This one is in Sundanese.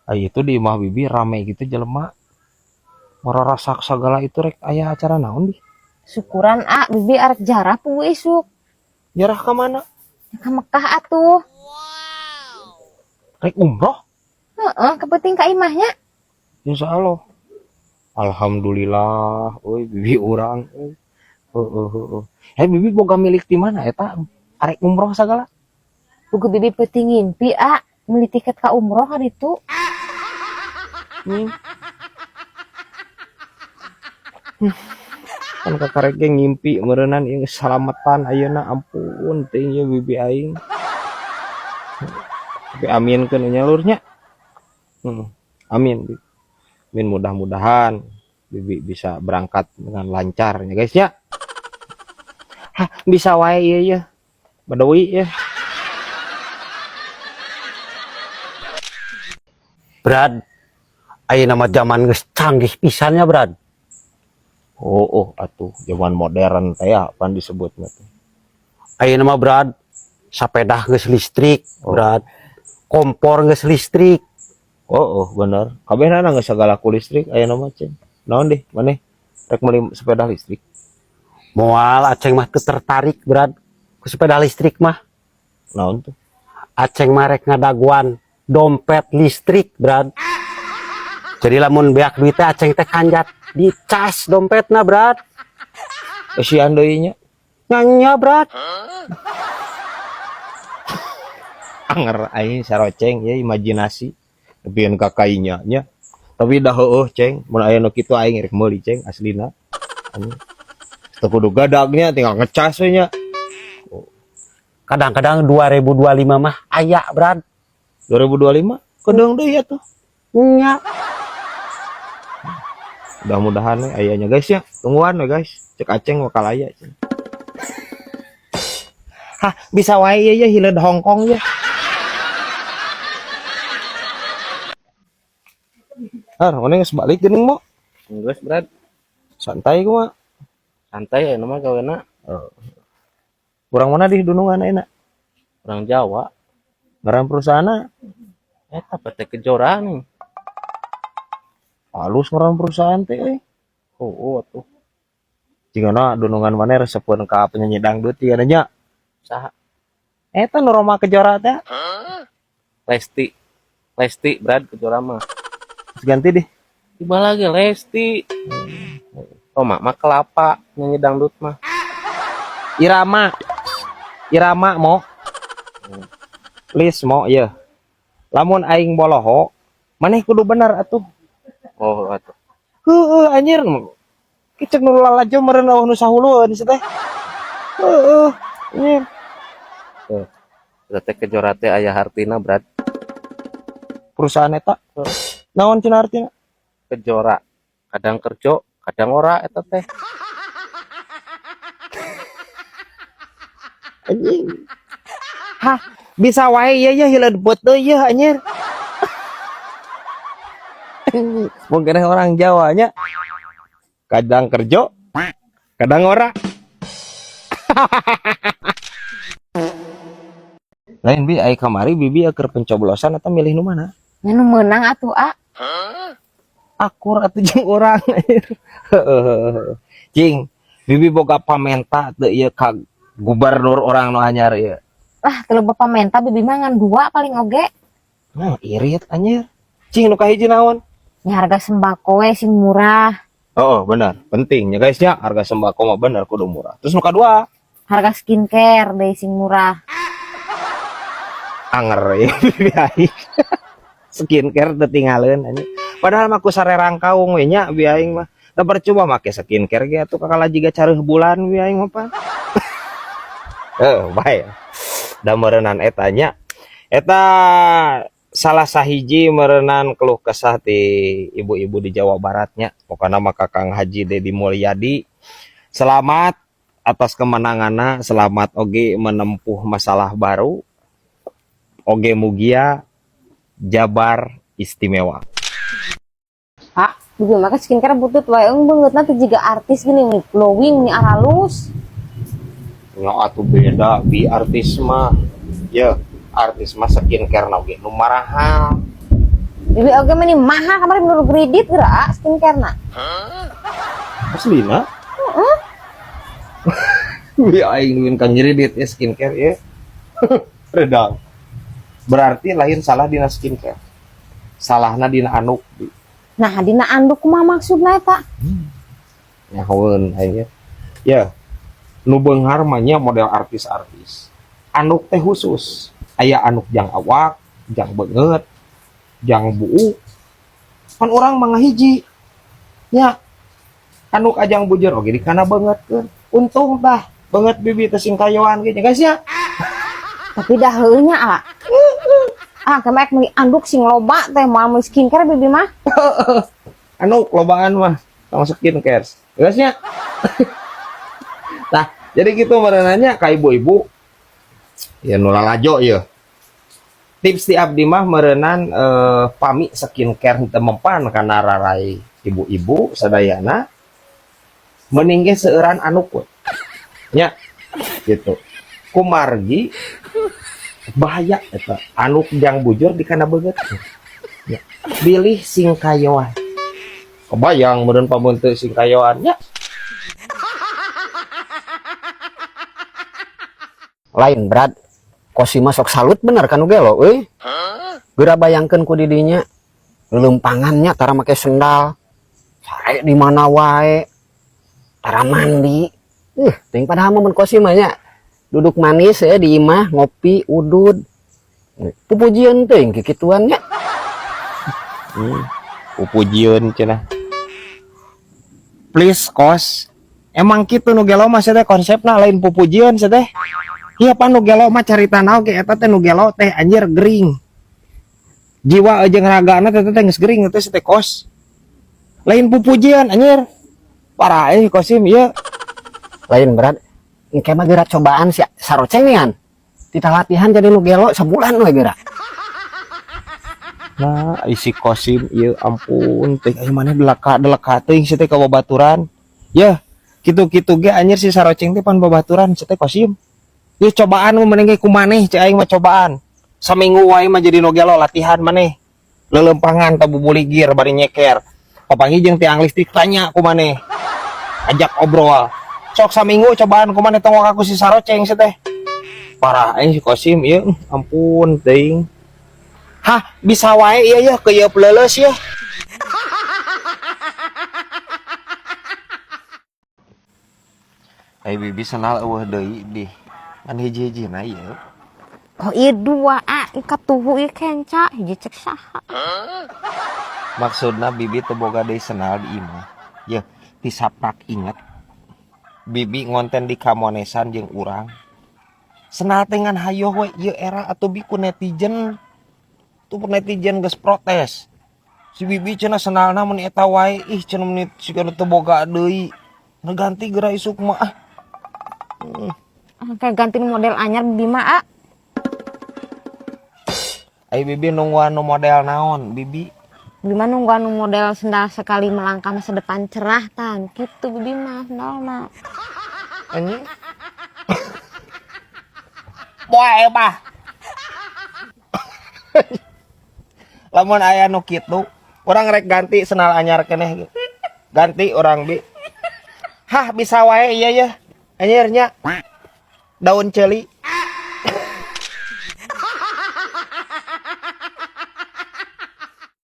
Ai itu di imah bibi rame gitu jelema. Marasak sagala itu rek aya acara naon di? Syukuran ah, bibi arek jarah puguh isuk. Jarah ka mana? Ka Mekah atuh. Rek umroh? Heeh, kepenting ka imahnya. Insya Allah. Alhamdulillah, euy bibi urang euy. Heeh heeh. Eh bibi boga milik di mana eta? Arek umroh sagala? Puguh bibi peuting ngimpi ah, meuli tiket ka umroh kan itu. Hmm. Kan kakarek ge ngimpi meureunan ieu salamatan ayeuna ampun teuing ieu bibi aing. Tapi aminkeun nya lur nya. Amin. Amin mudah-mudahan bibi bisa berangkat dengan lancar ya guys ya. Hah, bisa wae ieu ya. Badawi ya. Brad, ayeuna mah zaman geus canggih pisan nya, Brad. Oh, oh atuh zaman modern teh ya pan disebutna teh. Ayeuna mah Brad, sapedah geus listrik, Oh. Brad. Kompor geus listrik. Oh, oh bener. Kabehna geus sagala ku listrik ayeuna mah ceng. Naon deh maneh rek meuli sepeda listrik? Moal aceng mah teu tertarik, Brad, ku sepeda listrik mah. Naon tuh? Aceng mah rek ngadaguan dompet listrik, Brad. Jadi lamun beak duit teh aceng teh kanjat dicas dompetna, Brad. Eusian deui nya. Nya Brad. Anger aing saroceng ya imajinasi. Nepieun ka kainya nya. Tapi dah heueuh ceng, mun aya nu kitu aing rek meuli ceng aslina. Anjing. Teu kudu gadagnya tinggal ngecas we nya. Kadang-kadang 2025 mah aya, Brad. 2025 kedeung deui atuh. Nya. Mudah-mudahan we ayanya guys ya. Tungguan we guys. Cek aceng bakal aya ceng. Hah, bisa wae ieu ya hileud Hong Kong ya. Har, mana geus balik geuning mo? Geus, Brad. Santai kumaha? Santai ya nama gawena. Urang mana di dunungan ayeuna? Orang Jawa. Ngaran perusahaanna? Eta PT Kejora nih. Halus ngaran perusahaan teh euy. Oh, oh atuh. Jigana dunungan mana resepeun ka penyanyi dangdut jigana nya. Saha? Eta nu Roma Kejora teh. Lesti. Lesti, Brad, Kejora mah. Terus ganti deh. Tiba lagi Lesti. Roma mah kelapa nyanyi dangdut mah. Irama. Irama mo. Lis mo ya. Lamun aing boloho, maneh kudu bener atuh. Oh, atuh. Heueuh anjir. Kicek nu lalajo meureun eueuh nu sahulueun si teh. Heueuh, anjir. Tuh. Eta teh Kejora teh aya hartina, Brad. Perusahaan eta. Naon cenah artina? Kejora. Kadang kerja, kadang ora eta teh. Anjing. Hah, bisa wae ieu ya hileud beut deui yeuh anjir. Mungkin orang Jawanya kadang kerja, kadang ora. Lain bi ai kamari bibi keur pencoblosan eta milih nu mana? Nya nu meunang atuh ah. Akur atuh jeung urang anjir. Cing, bibi boga pamenta teu ieu ka gubernur urang nu anyar ieu. Lah, teu loba pamenta bibi mah ngan dua paling oge. Nah, irit anjir. Cing nu kahiji naon? Nya harga sembako we sing murah. Oh, benar. Penting ya guys ya, harga sembako mah bener kudu murah. Terus nu kadua? Harga skincare deui sing murah. Anger ya bibi aing. Skincare teu tingaleun anjing. Padahal mah ku sarerang kaung we nya bi aing mah. Da percuma make skincare ge atuh kakala jiga careuh bulan bi aing mah pan. Bae. Da meureunnan eta nya. Eta salah sahiji meureunan keluh kesah ti ibu-ibu di Jawa Baratnya. Pokona mah Kakang Haji Dedi Mulyadi. Selamat atas kemenanganna, selamat oge menempuh masalah baru. Oge mugia Jabar istimewa. Pak, bibi mah skincare butut wae eung beungeutna teh jiga artis gini nih, glowing nih aralus. Nya atuh beda bi artis mah. Ya, artis mah skincare na oge nu marahal. Bibi oge meni mahal kamari menurut kredit geura skincare na. Aslina? Heeh. Bi aing nuin kang nyiridit ya skincare ya. Redang. Berarti lain salah dina skincare. Salahna dina anduk. Bi. Nah, dina anduk kumaha maksudna eta? Nyahoeun aing ya. Ya. Nu beunghar mah nya model artis-artis. Anduk teh khusus. Aya anduk jang awak, jang beungeut, jang buuk. Pan urang mah ngahiji. Nya. Anduk ajang bujur oge dikana beungeutkeun. Untung tah beungeut bibi teh sing kayoan ge guys ya. Tapi dah heueuh nya, ah. Ah, kemek meuli anduk sing loba teh moal meuli skincare bibi mah. Anduk lobaan mah sama skincare. Guys nya. Nah, jadi gitu merenanya ka ibu-ibu. Ya nu lalajo ya. Tips ti abdi mah merenan pami skincare henteu mempan kana rarai ibu-ibu sadayana mending ge seueuran anduk we. Nya gitu. Kumargi bahaya eta anduk jang bujur dikana beungeut. Nya. Bilih sing kayoan. Kebayang meureun pamunteuk sing kayoan nya. Lain Brad. Kosi masuk salut bener kan gelo euy. Geura bayangkeun ku didinya lelempangannya tara make sendal. Sare di mana wae. Tara mandi. Teuing padahal mah mun Kosi mah nya duduk manis ya di imah ngopi udud. Pupujieun teuing kikituan nya. Pupujieun cenah. Please Kos. Emang kitu nu gelo mah teh konsepna lain pupujieun teh. Iya pan nu gelo mah carita naon ge eta teh nu gelo teh anjir gering. Jiwa jeung ragana teh teh geus gering teh teh Kos. Lain pupujieun anjir. Parah Kosim ieu. Lain Berat. Engke mah geura cobaan si saroceng nian. Tita latihan jadi nu gelo sebulan we geura. Nah, isi Kosim ieu ampun teh aya maneh delaka-delaka teuing si teh ka babaturan. Yeuh, kitu-kitu ge anjir si saroceng teh pan babaturan si teh Kosim. Ieu cobaan mah mending ge ku maneh cek aing mah cobaan. Saminggu wae mah jadi nu gelo latihan maneh. Leuleumpangan ta bubuligir bari nyeker. Papanggih jeung tiang listrik tanya ku maneh. Ajak obrol. Sok saminggu cobaan ku maneh tong aku si saroceng si teh. Parah aing si Kosim ieu ampun teuing. Hah, bisa wae ieu yeuh keuyeub leuleus yeuh. Ai bibi sendal eueuh deui di. Ngan hiji-hijina ieu. Oh ieu dua a katuhu ieu kenca hiji cek saha. Maksudna bibi teu boga deui sendal di imah. Yeuh, tisaprak inget. Bibi ngonten di Kamonesan jeung urang. Sendal teh ngan hayoh we ieu era atuh bi ku netizen. Tuh netizen geus protes. Si bibi cenah sendalna mun eta wae ih cenah mun siga nu teu boga deui. Nu ganti geura isuk mah ah. Kayak ganti model anyar bibi mah ah. Ai bibi nungguan nu model naon bibi? Bibi mah nungguan nu model sendal sekali melangkah masa depan cerah tan. Gitu bibi mah sendalna. Anjing. Boe mah. Lamun aya nu kitu, urang rek ganti sendal anyar keneh ge. Ganti urang bi. Hah bisa wae ieu yeuh. Anjir nya. Daun ceuli.